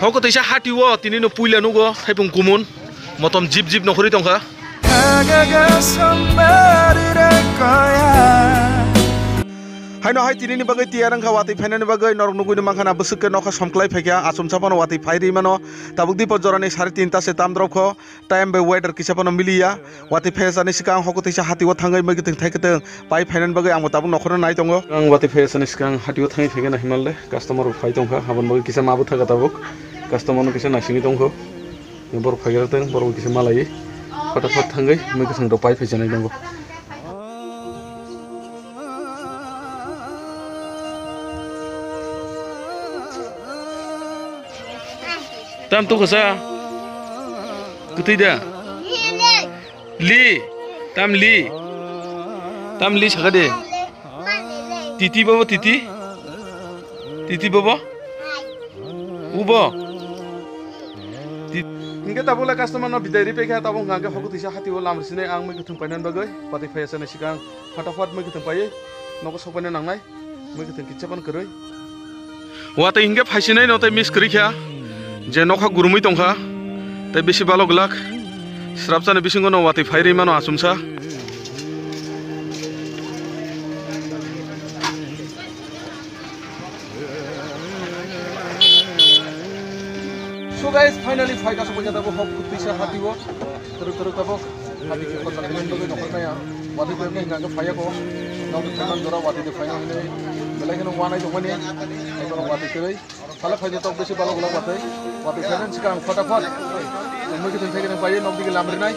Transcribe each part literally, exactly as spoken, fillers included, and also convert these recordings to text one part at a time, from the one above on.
Hoko teisa hati o tini no puila nugo thaipung kumun motom jip jip nokhorwi tongkha. Haino hai tini ni bagwi tiyar wngkha watwi phainani bagwi norok nugwi no mankha na bwswk khe nokha somklai phaikha achomsa phano watwi phai rwi mano tabuk dipo jorani sari tinta se tam drop kho. Time bai weather kisa phano miliya. Watwi phaiya sani swkang hoko teisa hati o thangwi mui kwthwng thai kwthwng pai phainani bagwi ang bo tabuk nokhorno nai tongo. Ang watwi phaiya sani swkang hati o thangwi phaikhe na himal de customer bo phai tongkha aboni bagwi kisa ma bwtha kha tabuk customer no kisa naisingwi tongkho. Borok phaigra tong borok kisa malaiwi phataphat thangwi mui kwthwng rok pai phaisanai tongo. Tam tu kasa. Kutui da. Li. Tam li. Tam li saka de. Titi bobo titi. Titi bobo. Ubo. Ti-, hingke tabuk le customer no bidai ri pekha tabuk hingke hoku tisa hati o lam risine ang mui kuthung painan bagwi pati phaya sani sikang. Phataphat mui kwthwng paiwi nogo sokpaina nangnai, mui kwthwng kitsa phano kwrwi. Watwi hinkhe phaisinai no tei miss kwrwi kha, je nokha gurumwi tongkha, tei bisi balok glak. Srapsani bisingo no watwi phai rwi mano achomsa. So guys, finally phaika sokpaikha tabuk hok twisa hati o. Twrwk twrwk tabuk hati khe kochal khe bagwi nokhor kaya. Watwi twi hingka khe phaiya ko. Nok thangman jora watwi twi phaino hinwi belai kheno wanai tongmani. Eko watwi twi. Sala phaino tok bisi balok glak watwi. Watwi phainani sikang phataphat mui kwthwng thai kwthwng paiwi nok digi lam rinai.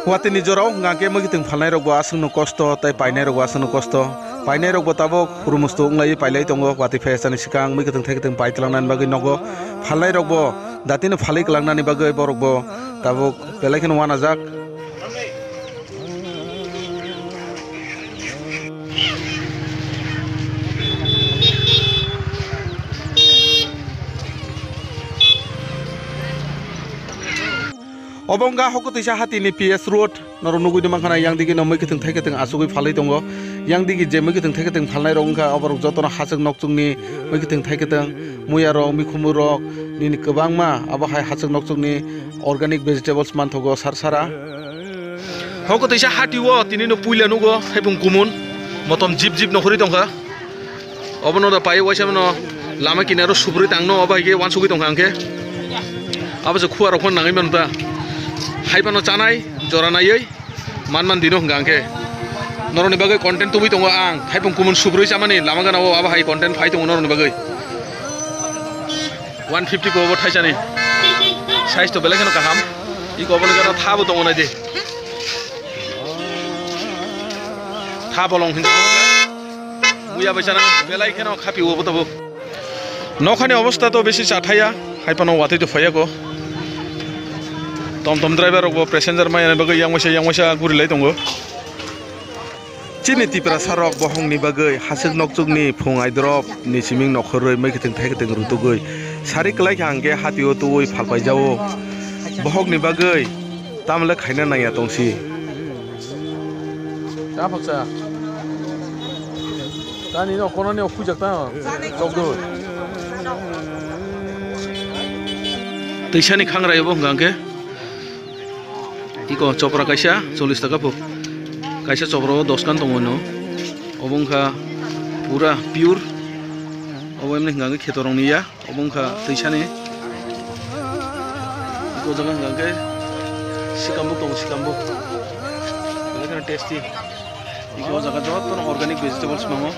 Watwi ni jorao hingka khe mui kwthwng phalnai rokbo aswkno kosto tei painai rokbo aswkno kosto. Painai rokbo tabuk rumustu wnglaiwi pailai tongo watwi phaiya sani sikang mui kwthwng thai kwthwng pai twlangnani bagwi nogo. Phalnai rokbo datino phalwi kwlangnani bagwi borokbo tabuk belai kheno wanajak. Obo wngkha hoko twisa hatini P S road. Norok nugwi mankha na yang digi no mui kwthwng thai kwthwng achugwi phalwi tongo. Yang digi je mui kwthwng thai kwthwng phalnai rok wngkha oborok jotono hachwk nokchwngni mui kwthwng thai kwthwng muya rok mikhumu rok nini kwbangma abo hai hachwk nokchwngni organic vegetables manthogo sar sara. Hoko teisa hati o tini no puila nugo haibung kumun motom jip jip nokhorwi tongkha. Obono da pai waisa mano lama kinaro subrui tangno obo hai khe wansugwi tongkha hwnkhe. Abo se khua rok phano nangwi mano ta. Hai phano chanai jora naiwi man man dino hwnkha hwnkhe. Norokni bagwi content tubui tongo ang. Haibung kumun subrui chamani lama gana o abo hai content phai tongo norokni bagwi. One fifty po obo thaisani. Size to belai kheno kaham. Iko oboni gana tha bo tongo nai di. Tha bolong hin. Muya bai chana belai kheno khapi o bo tabuk. Nokhani obostha to besi chathaya, hai phano watwi to phaiya ko. Tom tom driver rok bo passenger maya ni bagwi yang waisa yang waisa guri lai tongo. Chini Tiprasa rok bohong ni bagwi hachwk nokchwk ni phung aidrop ni siming nokhorwi mui kwthwng thai kwthwng rutugwi sari kwlai kha hwnkhe hati o tubui phalpai jao. Bohok ni bagwi tamle khaina nangya tongsi. Ta phaksa. Ta nini okono ni okhujak ta. Chokdor. Teisani khangrai obo hwnkha hwnkhe. Iko chopra kaisa chollish taka pho. Kaisa chopra o dos kan tongo no. Obo wngkha pura pure. Obo emni hwnkha hwnkhe kheto rokni ya. Obo wngkha teisani. Iko jaga hwnkha hwnkhe sikambuk tongo, sikambuk. Belai kheno tasty. Iko o jaga jotono organic vegetables mango.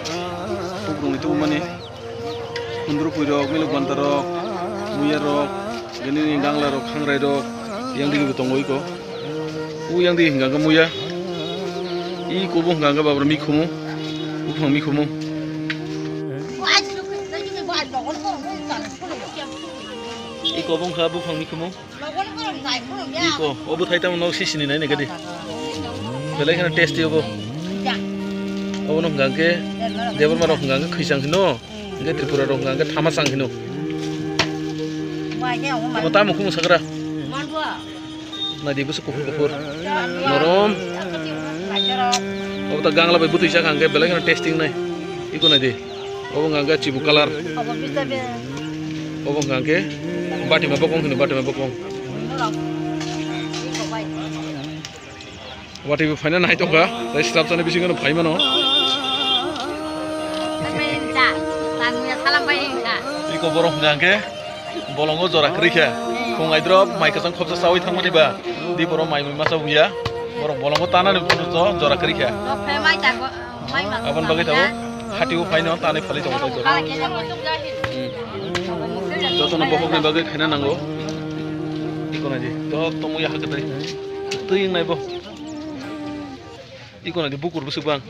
Bukrukni tubumani. Kundrupui rok, milok banta rok, muya rok, gini gangla rok, khangrai rok, yang digi bo tongo iko. U yang digi hwnkha hwnkhe muya. Iko bo hwnkha hwnkhe babra mikhumu. Buphang mikhumu. Iko bo wngkha buphang mikhumu. Iko, o bwthai tamo nok sisini nai nai gadi. Belai kheno tasty obo. Obo no hwnkha hwnkhe Debbarma rok hwnkha hwnkhe khwichang hino. Hwnkhe Tripura rok hwnkha hwnkhe thama chang hino. Omo tamo kumu sakra. Nai di bwswk kuphur kuphur. Norom. Obo ta gangla bai bwtwi chakha hwnkhe belai kheno tasty wngnai. Iko nai di. Obo hwnkha hwnkhe chibu colour. Obo hwnkha khe batima bokong hino, batima bokong. Watwi bo phaina nai tongkha, tei srapsani bisingo no phaimano. Iko borok hwnkha hwnkhe bolongo jora kwrwi kha. Khung aidrop mai kwchang khopsa chawi thangmani ba. Di borok mai mui masa buya. Borok bolongo tanani phuru jora kwrwi kha. Aboni bagwi tabuk hatio phaino tanwi phalwi tongo tei jora. Jotono bokhokni bagwi khaina nango. Iko naidi. Joto muya hakhe tei. Twi wngnai bo. Iko naidi bukur bwswk bang.